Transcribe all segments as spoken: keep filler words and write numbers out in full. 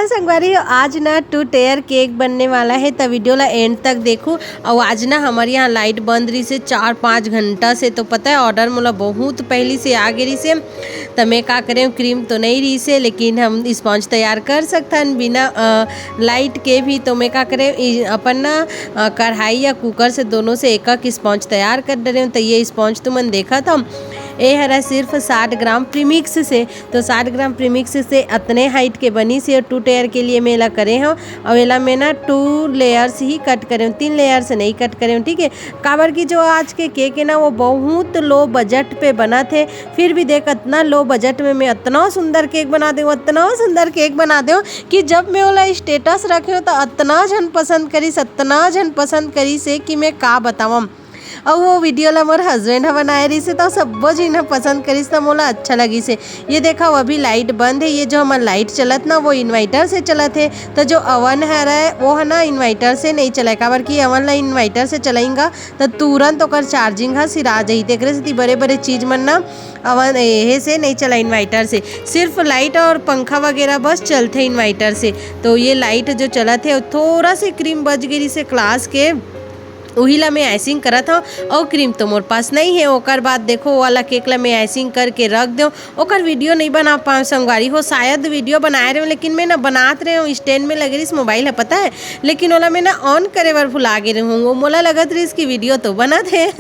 संगवारी हो, आज ना टू टेयर केक बनने वाला है, त वीडियो ला एंड तक देखू। और आज ना हमारे यहाँ लाइट बंद रही से चार पाँच घंटा से, तो पता है ऑर्डर मोला बहुत पहली से आ गे रही से। त मैं का करे, क्रीम तो नहीं रही से, लेकिन हम स्पंज तैयार कर सकथन बिना अ, लाइट के भी। तो मैं का करे, इ- अपन ना अ, कढ़ाई या कुकर से दोनों से एक एक स्पंज तैयार कर डरे हूँ। तो ये स्पंज तुमन देखत हो, ए हरा सिर्फ साठ ग्राम प्रीमिक्स से। तो साठ ग्राम प्रीमिक्स से अतने हाइट के बनी से, टू टेयर के लिए मैं एला करे हूँ। और एला मैं ना टू लेयर्स ही कट करे हूँ, तीन लेयर से नहीं कट करे हूँ, ठीक है। काबर कि जो आज के केक है ना, वो बहुत लो बजट पे बनत है। फिर भी देख, अतना लो बजट में मैं अतना सुंदर केक बना देव, अतना सुंदर केक बना देव कि जब मैं ओला स्टेटस रखे हूँ तो अतना झन पसंद करिस, अतना झन पसंद करिस है कि मैं का बतावम। और वो वीडियो ला मोर हस्बैंड ह बनाए रहिस हे, तो सब्बो झिन ह पसंद करिस, त मोला अच्छा लगिस हे। ये देखा, वो अभी लाइट बंद है। ये जो हमर लाइट चलत ना, वो इन्वर्टर से चलत है। तो जो ओवन हरय, वो है ना इन्वर्टर से नहीं चलय, काबर कि ओवन ला इन्वर्टर से चलाएंगा तो तुरंत ओकर चार्जिंग ह सिरा जाही। तेकरे सेती बड़े बड़े चीज मन ना ओवन एहे से नहीं चला, इन्वर्टर से। सिर्फ लाइट और पंखा वगैरह बस चलथे इन्वर्टर से। तो ये लाइट जो चलत है, थोड़ा से क्रीम बच गई से क्लास के, उही ला मैं आइसिंग करत हव। और क्रीम तो मोर पास नहीं है। ओकर बाद देखो, वो वाला केक ला मैं आइसिंग करके रख देव। ओकर वीडियो नहीं बना पाए संगवारी हो, शायद वीडियो बनाए रहे, लेकिन मैं ना बनात रहे हूँ, स्टैंड में लगे रहिस मोबाइल है, पता है, लेकिन ओला मैं ना ऑन करे बर भुला गे रहूँ। वो मोला लगत रहिस कि वीडियो तो बनत है।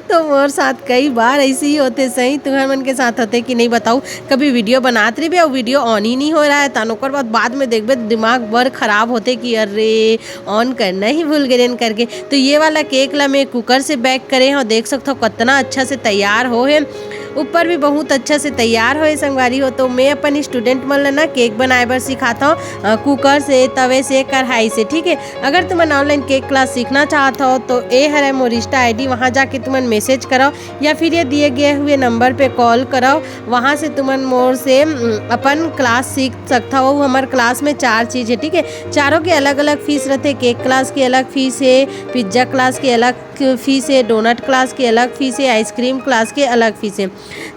तो मोर साथ कई बार ऐसे ही होते सही, तुम्हार मन के साथ होते कि नहीं बताऊ, कभी वीडियो बनात रहिबे और वीडियो ऑन ही नहीं हो रहा है, तन ओकर बाद, बाद में देखबे दिमाग बर खराब होते कि अरे ऑन करना ही भूल गए करके। तो ये वाला केक ला मैं कुकर से बेक करे हव, देख सकथव कितना अच्छा से तैयार हो है, ऊपर भी बहुत अच्छा से तैयार हो है संगवारी हो। तो मैं अपन स्टूडेंट मन ला ना केक बनाए बर सिखात हव, अ, कुकर से, तवे से, कढ़ाई से, ठीक है। अगर तुमन ऑनलाइन केक क्लास सीखना चाहत हो तो ए हरे मोर इंस्टा आईडी, वहाँ जाके तुमन मैसेज करो या फिर ये दिए गए हुए नंबर पे कॉल करो, वहाँ से तुमन मोर से, उम, अपन क्लास सीख सकता हो। हमर क्लास में चार चीज़ है, ठीक है। चारों के अलग अलग फीस रहते। केक क्लास के अलग फीस है, पिज्ज़ा क्लास के अलग फीस है, डोनट क्लास के अलग फीस है, आइसक्रीम क्लास के अलग फीस है।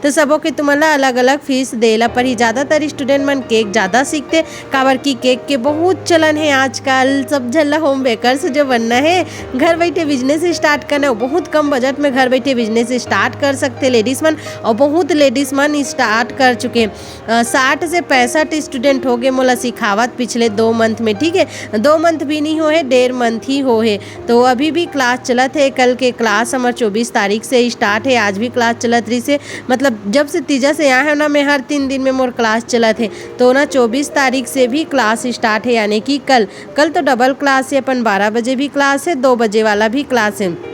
तो सबो के तुमन ला अलग अलग फीस देला पड़ही। ज़्यादातर स्टूडेंट मन केक ज़्यादा सीखते, काबर कि केक के बहुत चलन है आजकल। सब झन ला होम बेकर्स जो बनना है, घर बैठे बिजनेस स्टार्ट करना है, बहुत कम बजट में घर बैठे बिजनेस स्टार्ट कर सकते लेडीज मन। और बहुत लेडीज मन स्टार्ट कर चुके हैं। अ, साठ से पैंसठ स्टूडेंट हो गए मोला सिखावत पिछले दो मंथ में, ठीक है, दो मंथ भी नहीं हो है, डेढ़ मंथ ही हो है। तो अभी भी क्लास चलत है। कल के क्लास हमर चौबीस तारीख से स्टार्ट है, आज भी क्लास चलत रही से, मतलब जब से तीजा से आए हैं ना, मैं हर तीन दिन में मोर क्लास चलत है। तो ना चौबीस तारीख से भी क्लास स्टार्ट है, यानी कि कल, कल तो डबल क्लास है, अपन बारह बजे भी क्लास है, दो बजे वाला भी क्लास है।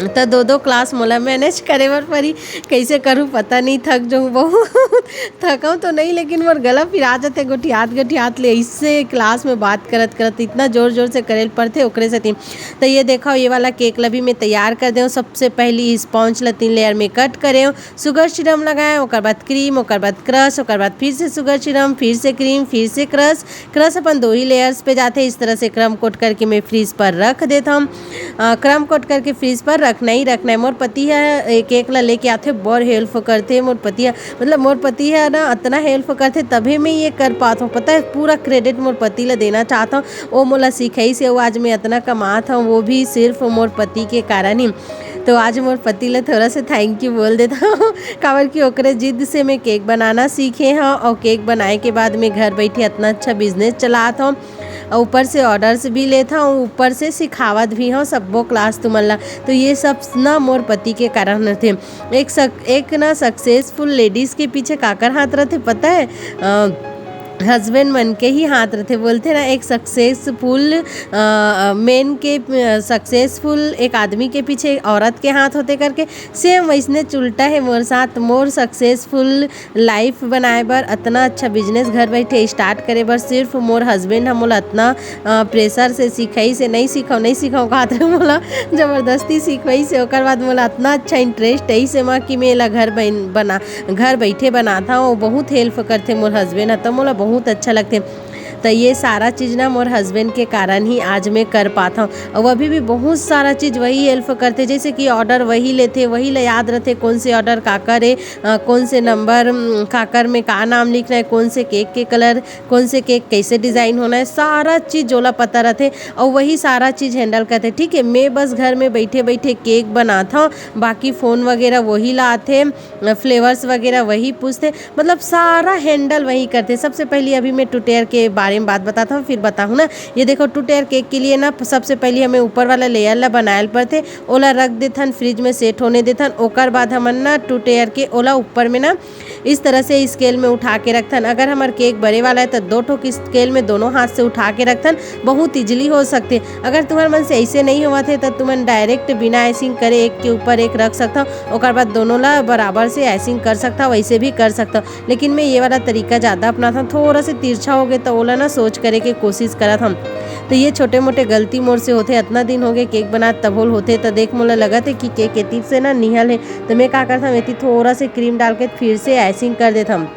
तो दो दो क्लास मोला मैनेज करे बर पड़ी, कैसे करूँ पता नहीं, थक जाऊँ बहुत। थकाऊँ तो नहीं, लेकिन मोर गला फिर आ जाते गोठियात गोठियात ले, इससे क्लास में बात करत करत इतना जोर जोर से करे ल पड़ते ओकरे सेती। तो ये देखो, ये वाला केक ला भी मैं तैयार कर दे हूँ। सबसे पहली स्पंज ला तीन लेयर में कट करे हूँ, शुगर सिरम लगाए, ओकर बाद क्रीम, ओकर बाद क्रश, ओकर बाद फिर से शुगर सिरम, फिर से क्रीम, फिर से क्रश। क्रश अपन दो ही लेयर्स पे जाते। इस तरह से क्रम कोट करके मैं फ्रिज पर रख देता हूँ। अ, क्रम कोट करके फ्रिज पर रखना ही रखना है। मोर पति है, ए, केक ला लेके आथे, बड़ हेल्प करथे मोर पति है, मतलब मोर पति है ना, अतना हेल्प करथे तभी मैं ये कर पात हूँ। पता है, पूरा क्रेडिट मोर पति ला देना चाहता हूँ। वो मोला सिखाई से वो आज मैं अतना कमात हूँ, वो भी सिर्फ मोर पति के कारण ही। तो आज मोर पति ला थोड़ा सा थैंक यू बोल देता हूँ, काबर कि ओकरे जिद से मैं केक बनाना सीखे हूँ और केक बनाए के बाद मैं घर बैठे अतना अच्छा बिजनेस चलात हूँ। और ऊपर से ऑर्डर्स भी लेत हूँ, ऊपर से सिखावत भी हूँ सब्बो क्लास तुमन ला। तो ये सब ना मोर पति के कारण थे। एक सक-, एक ना सक्सेसफुल लेडीज के पीछे काकर हाथ रहते पता है? अ, हस्बैंड मन के ही हाथ रहते। बोलते ना, एक सक्सेसफुल, अ, मेन के, अ, सक्सेसफुल एक आदमी के पीछे एक औरत के हाथ होते करके। सेम वैसने उल्टा है मोर साथ। मोर सक्सेसफुल लाइफ बनाए बर, अतना अच्छा बिजनेस घर बैठे स्टार्ट करे बर सिर्फ मोर हस्बैंड ह मोला अतना, अ, प्रेशर से सिखाई से, "नहीं सिखाओ, नहीं सिखाओ," कहत रहे मोला, जबरदस्ती सिखवाई से। ओकर बाद मोला अतना अच्छा इंटरेस्ट है इसे मा कि मैं एला घर बन-, बना, घर बैठे बनात हूँ। बहुत हेल्प करथे मोर हस्बैंड ह, तो मोला बहुत अच्छा लगथे। त ये सारा चीज ना मोर हस्बैंड के कारण ही आज मैं कर पात हव। अउ अभी भी बहुत सारा चीज वही हेल्प करथे, जैसे कि ऑर्डर वही लेथे, वही ला याद रथे कौन से ऑर्डर काकर हे, अ, कौन से नंबर, उम, काकर में का नाम लिखना है, कौन से केक के कलर, कौन से केक कैसे डिजाइन होना है, सारा चीज ओला पता रथे। अउ वही सारा चीज हैंडल करथे। ठीक है, मैं बस घर में बैठे बैठे केक बनात हव, बाकी फोन वगैरह वही ला आथे, फ्लेवर्स वगैरह वही पूछथे, मतलब सारा हैंडल वही करथे। सबसे पहले अभी मैं टू टेयर के बारे में बात बताता हूँ, फिर बताहूँ ना। ये देखो, टू टेयर केक के लिए ना सबसे पहले हमें ऊपर वाला लेयर ला बनाए ल पड़थे, ओला रख देथन, फ्रिज में सेट होने देथन। ओकर बाद हमन ना टू टेयर के ओला ऊपर में ना इस तरह से स्केल में उठा के रखथन। अगर हमार केक बड़े वाला है तो दो ठो स्केल में दोनों हाथ से उठा के रखथन, बहुत इजीली हो सकथे। अगर तुम्हार मन से ऐसे नहीं होवत है तो तुमन डायरेक्ट बिना आइसिंग करे एक के ऊपर एक रख सकथव, ओकर बाद दोनों ला बराबर से आइसिंग कर सकथव, वैसे भी कर सकथव। लेकिन मैं ये वाला तरीका ज़्यादा अपनाथव, थोड़ा से तिरछा हो गए तो ओला ना सोच करे के कोशिश करत हम। तो ये छोटे मोटे गलती मोर से होथे, इतना दिन हो गए केक बनात तभो ल होथे। तो देख, मोला लगत है कि केक एती से ना निहल है, तो मैं का करथव, एती थोड़ा से क्रीम डाल के फिर से आइसिंग कर देथव।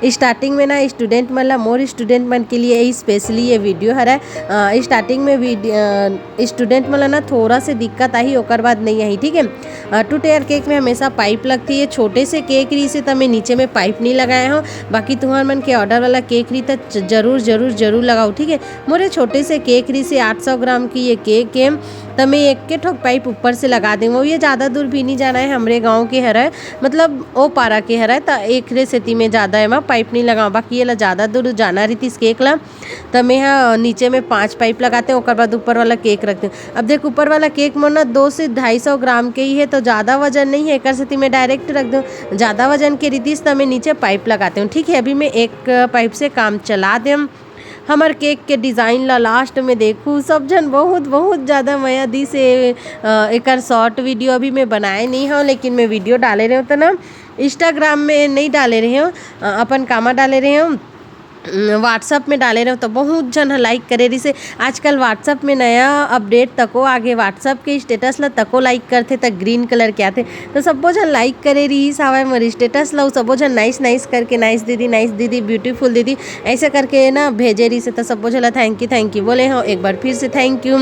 स्टार्टिंग में ना स्टूडेंट मन ला, मोर स्टूडेंट मन के लिए ही स्पेशली ये वीडियो हरय। अ, स्टार्टिंग में वीडियो, अ, स्टूडेंट मन ला ना थोड़ा से दिक्कत आही, ओकर बाद नहीं आही, ठीक है। अ, टू टेयर केक में हमेशा पाइप लगथे। ये छोटे से केक रहिसे त मैं नीचे में पाइप नहीं लगाए हव, बाकी तुहर मन के ऑर्डर वाला केक रही त च-, जरूर, जरूर, जरूर लगाओ, ठीक है। मोरे छोटे से केक रहिसे, आठ सौ ग्राम की ये केक है, त मैं एक के ठोक पाइप ऊपर से लगा देंगे। ये ज़्यादा दूर भी नहीं जाना है, हमरे गाँव के हरय, मतलब ओ पारा के हरय, त एकरे सेती में ज़्यादा एमा पाइप नहीं लगाओ। बाकी ये ला ज़्यादा दूर जाना रहितिस केक ला, त मैं ह नीचे में पाँच पाइप लगाते हैं, ओकर बाद ऊपर वाला केक रखते हैं। अब देख, ऊपर वाला केक मोर ना दो से ढाई सौ ग्राम के ही है, तो ज़्यादा वजन नहीं है, एकर सेती मैं डायरेक्ट रख दूँ। ज़्यादा वजन के रहितिस त मैं नीचे पाइप लगाते हूँ, ठीक है। अभी मैं एक पाइप से काम चला देम। हमर केक के डिज़ाइन ला लास्ट में देखू, सब झन बहुत, बहुत ज़्यादा मया दिस ए। अ, एकर शॉर्ट वीडियो अभी मैं बनाए नहीं हूँ, लेकिन मैं वीडियो डाले रहे हूँ, तो ना इंस्टाग्राम में नहीं डाले रहे हूँ, अ, अपन कामा डाले रहे हूँ, अम, WhatsApp में डाले रहे हूँ, तो बहुत झन ह लाइक करे रहिसे। आजकल WhatsApp में नया अपडेट तको आगे, WhatsApp के स्टेटस ला तको लाइक करथे, त ग्रीन कलर के आथे। तो सबो झन लाइक करे रहिस हावय मोर स्टेटस ला, सबो झन नाइस नाइस करके, "नाइस दीदी, नाइस दीदी, ब्यूटीफुल दीदी", ऐसे करके ना भेजे रहिस हे। तो सबो झन ला थैंक यू, थैंक यू बोले हो एक बार फिर से, थैंक यू।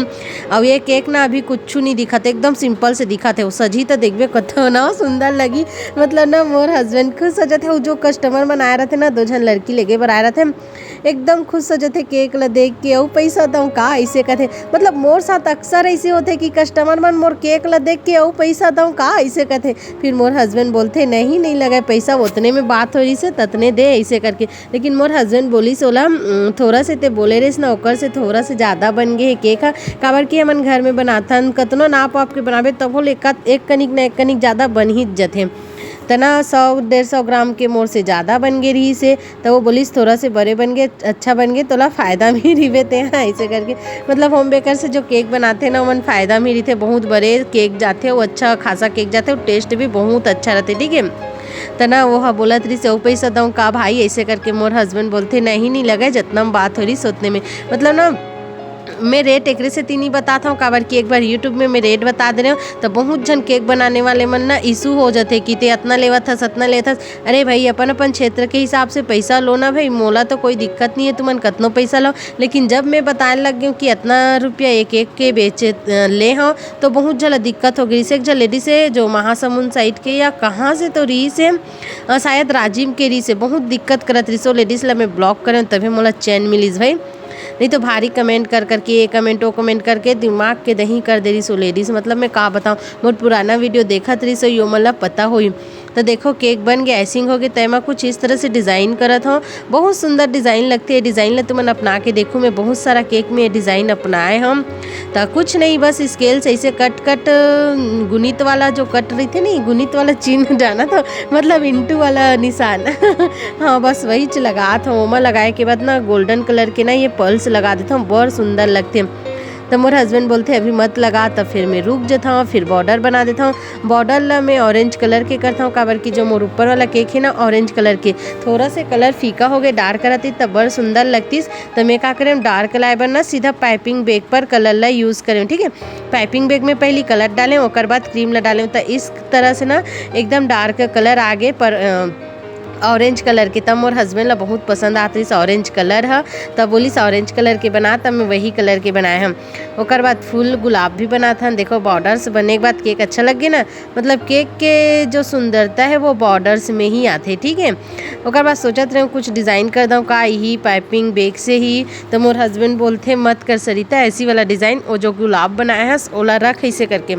अब ये केक ना अभी कुछ नहीं दिखत, एकदम सिंपल से दिखत है। वो सजी तो देखबे कतो ना सुंदर लगी, मतलब ना मोर हस्बैंड खुश हो जाते। वो जो कस्टमर मन आए रहते ना, दो झन लड़की लेके बर आए रहते, एकदम खुश हो जाथे केक ल देख के। "अउ पैसा दऊं का?" ऐसे कथे। मतलब मोर साथ अक्सर ऐसे होथे कि कस्टमर मन मोर केक ल देख के, "अउ पैसा दऊं का?" ऐसे कथे। फिर मोर हस्बैंड बोलथे, "नहीं, नहीं लगे पैसा, उतने में बात हो रही से, ततने दे," ऐसे करके। लेकिन मोर हस्बैंड बोलिस ओला, "उम, थोड़ा से ते बोले रेस ना, ओकर से थोड़ा से ज़्यादा बन गे हे केक ह, काबर कि हमन घर में बनाथन, कतनो नाप वाप के बनाबे, तभो ले एक, एक कनिक ना एक कनिक ज़्यादा बन ही जथे।" तना सौ डेढ़ सौ ग्राम के मोर से ज़्यादा बन गे रहिस हे, त वो बोलिस, "थोड़ा से बड़े बन गे, अच्छा बन गे, तोला फायदा में ही रिबे ते हा," ऐसे करके। मतलब होम बेकर से जो केक बनाथे ना, ओमन फायदा में ही रहिथे। बहुत बड़े केक जाथे, वो अच्छा खासा केक जाथे, वो टेस्ट भी बहुत अच्छा रहथे, ठीक है। त ना वो ह बोलत रहिस, "अउ पैसा दऊं का भाई?" ऐसे करके मोर हस्बैंड बोलथे, "नहीं, नहीं लगे, जतना में बात हो रहिस ओतने में।" मतलब ना, मैं रेट एकरे सेती नहीं बतात हूँ, काबर कि एक बार YouTube में मैं रेट बता दे रहे हूँ, तो बहुत झन केक बनाने वाले मन ना इशू हो जाथे कि ते अतना लेवत हस, अतना लेवत हस। अरे भाई, अपन अपन क्षेत्र के हिसाब से पैसा लो ना भाई, मोला तो कोई दिक्कत नहीं है, तुमन कतनो पैसा लो। लेकिन जब मैं बताए लग गई हूँ कि अतना रुपया एक एक के बेचे, अ, ले हूँ, तो बहुत झला दिक्कत हो गई। एक झन लेडीज है जो महासमुंद साइड के या कहाँ से तो रहिस हे, अ, शायद राजिम के रहिस हे, बहुत दिक्कत करत रहिस। वो लेडीज ला मैं ब्लॉक करें, तभी मोला चैन मिलिस भाई, नहीं तो भारी कमेंट कर करके, ये कमेंट वो कमेंट करके दिमाग के दही कर दे रहिस वो लेडीज। मतलब मैं का बताऊँ, मोर पुराना वीडियो देखत रहिस हो, यो मन ला पता होई। तो देखो, केक बन गया, आइसिंग हो गई, तो एमा कुछ इस तरह से डिजाइन करत हूँ। बहुत सुंदर डिजाइन लगथे। ये डिजाइन ला तुमन अपना के देखो, मैं बहुत सारा केक में ये डिजाइन अपनाए हूँ। तो कुछ नहीं, बस स्केल से ऐसे कट कट, गुणित वाला जो कट रहिथे नहीं, गुणित वाला चिन्ह जाना तो मतलब इंटू वाला निशान हाँ, बस वही च लगात हूँ। ओमा लगाए के बाद ना गोल्डन कलर के ना ये पर्ल्स लगा देत हूँ, बड़ सुंदर लगथे। त मोर हस्बैंड बोलथे, "अभी मत लगा।" त फिर मैं रुक जथव, फिर बॉर्डर बना देथव। बॉर्डर ला मैं ऑरेंज कलर के करथव, काबर कि जो मोर ऊपर वाला केक हे ना ऑरेंज कलर के, थोड़ा से कलर फीका हो गए, डार्क रहती त बड़ सुंदर लगतीस। त मैं का करें, डार्क लाए बर ना सीधा पाइपिंग बैग पर कलर ला यूज़ करें, ठीक है। पाइपिंग बैग में पहली कलर डालें, ओकर बाद क्रीम ला डालें। त इस तरह से ना एकदम डार्क कलर आगे पर, अ, ऑरेंज कलर के, तब मोर हस्बैंड ला बहुत पसंद आत रहिस ऑरेंज कलर ह, तब बोलिस ऑरेंज कलर के बना, तब मैं वही कलर के बनाए हन। ओकर बाद फूल गुलाब भी बनात हन। देखो बॉर्डर्स बने के बाद केक अच्छा लग गे ना, मतलब केक के जो सुंदरता है वो बॉर्डर्स में ही आथे, ठीक है। ओकर बाद सोचत रहे कुछ डिज़ाइन कर दऊँ का, यही पाइपिंग बैग से ही, तो मोर हस्बैंड बोलथे मत कर सरिता ऐसी वाला डिज़ाइन, वो जो गुलाब बनाए हस ओला रख ऐसे करके।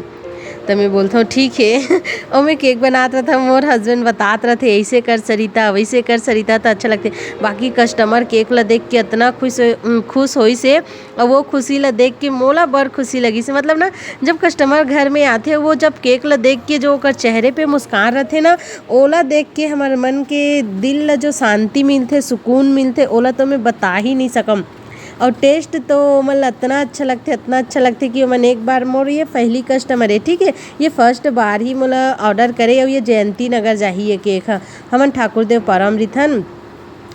त मैं बोलथौं ठीक हे। ओमे केक बनात रथौं, मोर हस्बैंड बतात रथे ऐसे कर सरिता, वैसे कर सरिता, त अच्छा लगथे। बाकी कस्टमर केक ला देख के अतना खुश हो, खुश होइस हे, अउ वो खुशी ला देख के मोला बड़ खुशी लगिस हे। मतलब ना, जब कस्टमर घर में आथे, वो जब केक ला देख के जो ओकर चेहरे पे मुस्कान रथे ना, ओला देख के हमर मन के दिल ला जो शांति मिलथे, सुकून मिलथे, ओला तो मैं बता ही नहीं सकम। अउ टेस्ट तो ओमन ला अतना अच्छा लगथे, अतना अच्छा लगथे कि ओमन एक बार, मोर ये पहली कस्टमर हे, ठीक है, ये फर्स्ट बार ही मोला ऑर्डर करे। अउ ये जयंती नगर जाही ये केक ह, हमन ठाकुर देव परम रिथन।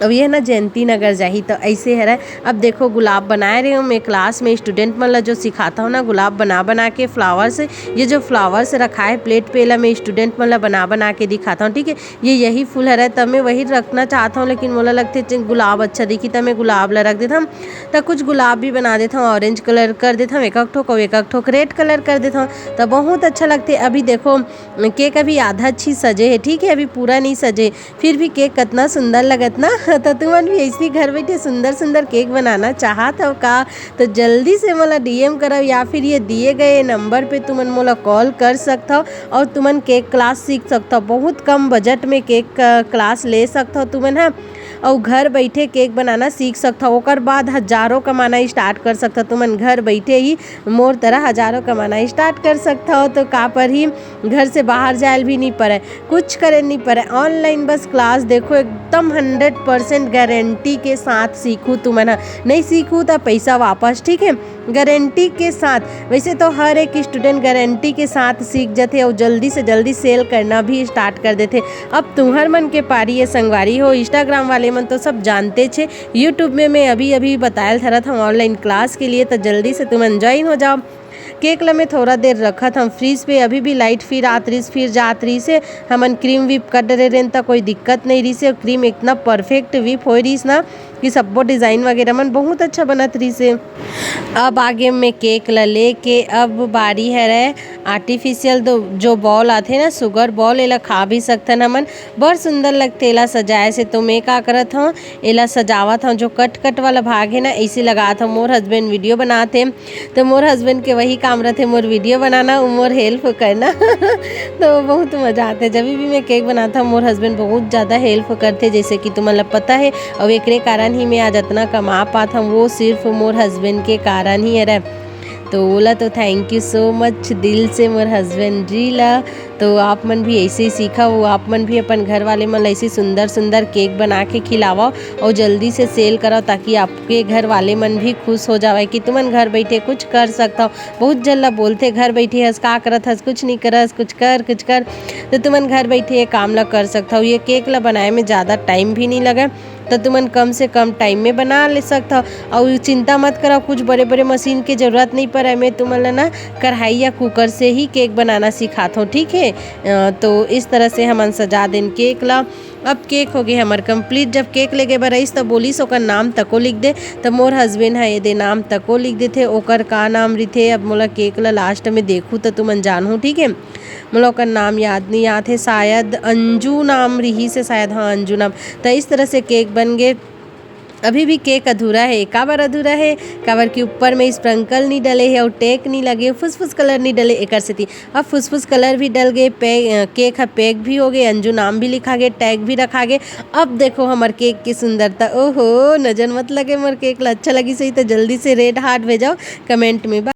अब ये ना जयंती नगर जाही, तो ऐसे हरय। अब देखो गुलाब बनाए रहे हूँ मैं, क्लास में स्टूडेंट मन ला जो सिखाता हूँ ना, गुलाब बना बना के फ्लावर से, ये जो फ्लावर से रखा है प्लेट पे, एला मैं स्टूडेंट मन ला बना बना के दिखाता हूँ, ठीक है। ये यही फूल हरय, त मैं वही रखना चाहत हौं, लेकिन मोला लगथे जे गुलाब अच्छा दिखी, त मैं गुलाब ला रख देथौं। त कुछ गुलाब भी बना देथौं, ऑरेंज कलर कर देथौं एक एक ठोक, अउ एक एक ठोक रेड कलर कर देथौं, त बहुत अच्छा लगथे। अभी देखो, केक अभी आधा ची सजे हे, ठीक है, अभी पूरा नहीं सजे, फिर भी केक कतना सुंदर लगत ना। त तुमन भी ऐसी घर बैठे सुंदर सुंदर केक बनाना चाहत हव का, तो जल्दी से मोला डीएम करव या फिर ये दिए गए नंबर पे तुमन मोला कॉल कर सकथव और तुमन केक क्लास सीख सकथव। बहुत कम बजट में केक क-, क्लास ले सकथव तुमन ह, और घर बैठे केक बनाना सीख सकथव। ओकर बाद हजारों कमाना स्टार्ट कर सकथव तुमन, घर बैठे ही मोर तरह हजारों कमाना स्टार्ट कर सकथव। तो का पर ही घर से बाहर जायल भी नहीं पड़े, कुछ करे नहीं पड़े, ऑनलाइन बस क्लास देखो, एकदम हंड्रेड परसेंट गारंटी के साथ सीखू तुमन ह। नहीं सीखू त पैसा वापस, ठीक है, गारंटी के साथ। वैसे तो हर एक स्टूडेंट गारंटी के साथ सीख जथे और जल्दी से जल्दी सेल करना भी स्टार्ट कर देथे। अब तुहर मन के पारी ये संगवारी हो, इंस्टाग्राम वाले मन तो सब जानते छे। यूट्यूब में मैं अभी अभी बतायल धरत हूँ ऑनलाइन क्लास के लिए, तो जल्दी से तुमन ज्वाइन हो जाओ। केक ल मैं थोड़ा देर रखत हूँ फ्रीज पे, अभी भी लाइट फिर आत रहिस, फिर जात रहिस हे। हमन क्रीम व्हिप कर डरे रेन, त कोई दिक्कत नहीं रहिस हे। क्रीम इतना परफेक्ट व्हिप होए रहिस ना कि सब्बो डिज़ाइन वगैरह मन बहुत अच्छा बनत रहिस हे। अब आगे मैं केक ल लेके, अब बारी हरय आर्टिफिशियल दो, जो बॉल आथे ना, शुगर बॉल, एला खा भी सकथन हमन। बड़ सुंदर लगथे एला सजाए से। तो मैं का करत हौं, एला सजावत हौं, जो कट कट वाला भाग हे ना, ऐसे लगात हौं। मोर हस्बैंड वीडियो बनात हे, तो मोर हस्बैंड के वही काम रथे, मोर वीडियो बनाना, अउ मोर हेल्प करना। तो बहुत मजा आथे, जब भी मैं केक बनात हौं, मोर हस्बैंड बहुत ज़्यादा हेल्प करथे, जैसे कि तुमन ला पता हे। अउ एकरे कारण ही मैं आज अतना कमा पात हौं, वो सिर्फ मोर हस्बैंड के कारण ही हरय। तो ओला तो thank you so much दिल से मोर हस्बैंड जी ला। तो आप मन भी ऐसे ही सीखव, आप मन भी अपन घर वाले मन ला ऐसे सुंदर सुंदर केक बना के खिलावव और जल्दी से सेल करव, ताकि आपके घर वाले मन भी खुश हो जावय कि तुमन घर बैठे कुछ कर सकथव। बहुत झन ला बोलथे, "घर बैठे हस, का करत हस, कुछ नहीं करस, कुछ कर, कुछ कर।" तो तुमन घर बैठे ये काम ला कर सकथव। ये केक ला बनाए में ज़्यादा टाइम भी नहीं लगय, तो तुमन कम से कम टाइम में बना ले सकथव। और चिंता मत करव, कुछ बड़े बड़े मशीन के जरूरत नहीं पड़े। मैं तुमन ला ना कढ़ाई या कुकर से ही केक बनाना सिखाथौं, ठीक है। अ, तो इस तरह से हमन सजा देन केक ला। अब केक हो गए हमर कंप्लीट। जब केक लेगे बर आइस, त बोलिस, "ओकर नाम तको लिख दे।" त मोर हस्बैंड ह ये दे नाम तको लिख देथे। ओकर का नाम रिथे, अब मोला केक ला लास्ट में देखू त तुमन जानहू, ठीक है। मोला ओकर नाम याद नहीं आत हे, शायद अंजू नाम रिहिस हे, शायद, हाँ, अंजू नाम। त इस तरह से केक बन गे। अभी भी केक अधूरा हे। काबर अधूरा हे? काबर कि ऊपर में स्प्रिंकल नहीं डले हे और टैग नहीं लगे, फुसफुस कलर नहीं डले, एकर सेती। अब फुसफुस कलर भी डल गे, पे-, अ, केक ह पैक भी हो गे, अंजू नाम भी लिखा गे, टैग भी रखा गे। अब देखो हमर केक की सुंदरता, ओहो, नजर मत लगे मोर केक ला। अच्छा लगिस होही त जल्दी से रेड हार्ट भेजव कमेंट में।